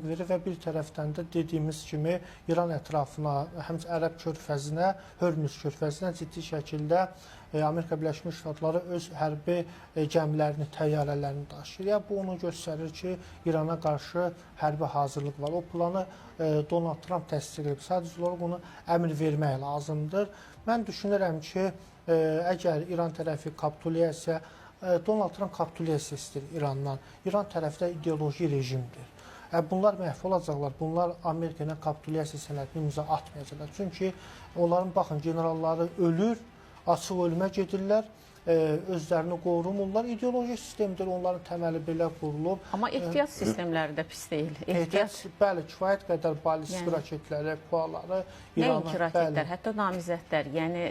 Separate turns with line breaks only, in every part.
Verir və bir tərəfdən də dediyimiz kimi İran ətrafına, həm Ərəb körfəzinə, Hörmüz körfəzinə ciddi şəkildə Amerika Birləşmiş Ştatları öz hərbi gəmilərini, təyyarələrini daşıyır. Yəni bu onu göstərir ki, İrana qarşı hərbi hazırlıq var. O planı Donald Tramp təsdiq edib. Sadəcə olaraq onu əmr vermək lazımdır. Mən düşünürəm ki, əgər İran tərəfi kapitulyasiya, Donald Tramp kapitulyasiya istəyir İrandan. İran tərəfi də ideoloji rejimdir. Bunlar məhv olacaqlar. Bunlar Amerika ilə kapitulyasiya sənədini imza atmayacaqlar. Çünki onların baxın generalları ölür, açıq ölümə gedirlər, özlərini qorumurlar. İdeoloji sistemdir, onların təməli belə qurulub.
Amma ehtiyat sistemləri də pis deyil.
Ehtiyat, bəli, kifayət qədər ballistik
Yəni-
raketləri, PUA-ları İrana,
Nəinki raketlər,
bəli.
hətta namizədlər. Yəni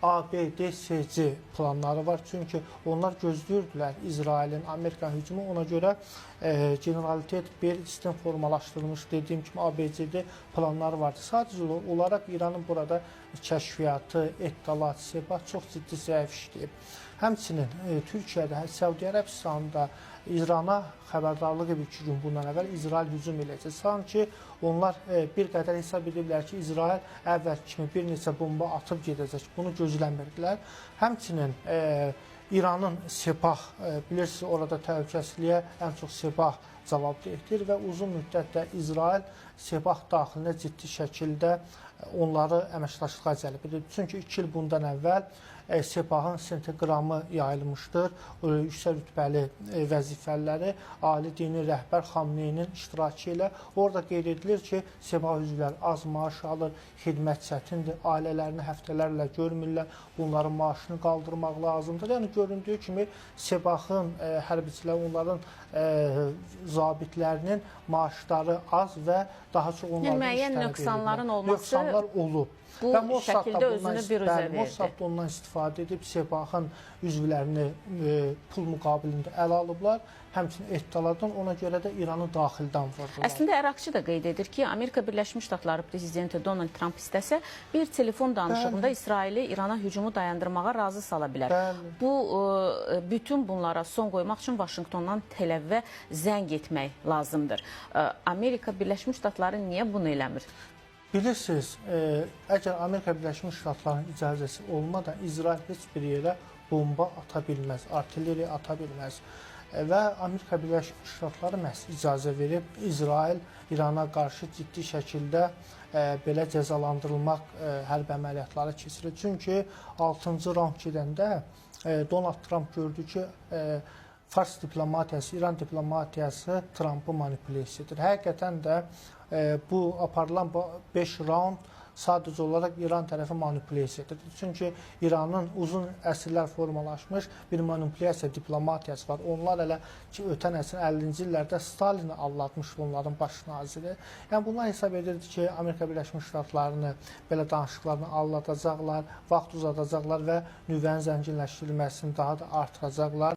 A, B, D, C, C planları var. Çünki onlar gözləyirdilər İsrailin, Amerikanın hücumu. Ona görə generalitet bir sistem formalaşdırılmış, dediyim kimi A, B, C, D planları vardı. Sadəcə olaraq İranın burada kəşfiyyatı, Ettilat, Sepah çox ciddi zəif işləyib. Həmçinin Türkiyədə, Səudiyyə Ərəbistanında İrana xəbərdarlıq edib 2 gün bundan əvvəl İsrail hücum eləyəcək. Sanki onlar bir qədər hesab ediblər ki, İsrail əvvəl kimi bir neçə bomba atıb gedəcək. Bunu gözləmirdilər. Həmçinin İranın Sepah, bilirsiniz, orada təhlükəsizliyə ən çox Sepah cavabdehdir və uzun müddətdə İsrail Sepah daxilinə ciddi şəkildə onları əməkdaşlığa cəlb edib. Çünki 2 il bundan əvvəl Sepahın sintaqramı yayılmışdır. Yüksək rütbəli vəzifəliləri ali dini rəhbər Xamneyinin iştirakı ilə orada qeyd edilir ki, Sepah üzvləri az maaş alır, xidmət çətindir, ailələrini həftələrlə görmürlər, bunların maaşını qaldırmaq lazımdır. Yəni göründüyü kimi Sepahın hərbiçiləri, onların zabitlərinin maaşları az və daha çox onlardan
Yəni müəyyən
iş tələb
nöqsanların
edirlər.
olması
Nöqsanlar olub.
bu
Və Mossad da
şəkildə
bundan
özünü büruzə
bəli,
verdi.
Mossad da ondan istifadə edib Sepahın üzvlərini pul müqabilində ələ alıblar. Həmçinin Ettilatdan, ona görə də İranı daxildən vurdular.
Əslində Ərakçı da qeyd edir ki, Amerika Birləşmiş Ştatları prezidenti Donald Tramp istəsə bir telefon danışığında İsraili İrana hücumu dayandırmağa razı sala bilər.
Bəli.
Bu bütün bunlara son qoymaq üçün Vaşinqtondan Tel-Əvivə zəng etmək lazımdır. Amerika Birləşmiş Ştatları niyə bunu eləmir?
Bilirsiniz, əgər Amerika Birləşmiş Ştatlarının icazəsi olmadan İsrail heç bir yerə bomba ata bilməz, artilleriya ata bilməz. Və Amerika Birləşmiş Ştatları məhz icazə verib İsrail İrana qarşı ciddi şəkildə belə cəzalandırılmaq hərbi əməliyyatları keçirir. Çünki 6-cı raund gedəndə Donald Tramp gördü ki, Fars diplomatiyası, İran diplomatiyası Trampı manipulyasiya edir. Həqiqətən də bu aparılan bu 5 raund sadəcə olaraq İran tərəfi manipulyasiya edir. Çünki İranın uzun əsrlər formalaşmış bir manipulyasiya diplomatiyası var. Onlar hələ ki, ötən əsrin 50-ci illərdə Stalini aldatmışdı onların baş naziri. Yəni bunlar hesab edirdi ki, Amerika Birləşmiş Ştatlarını belə danışıqlarını aldatacaqlar, vaxt uzadacaqlar və nüvənin zənginləşdirilməsini daha da artıracaqlar.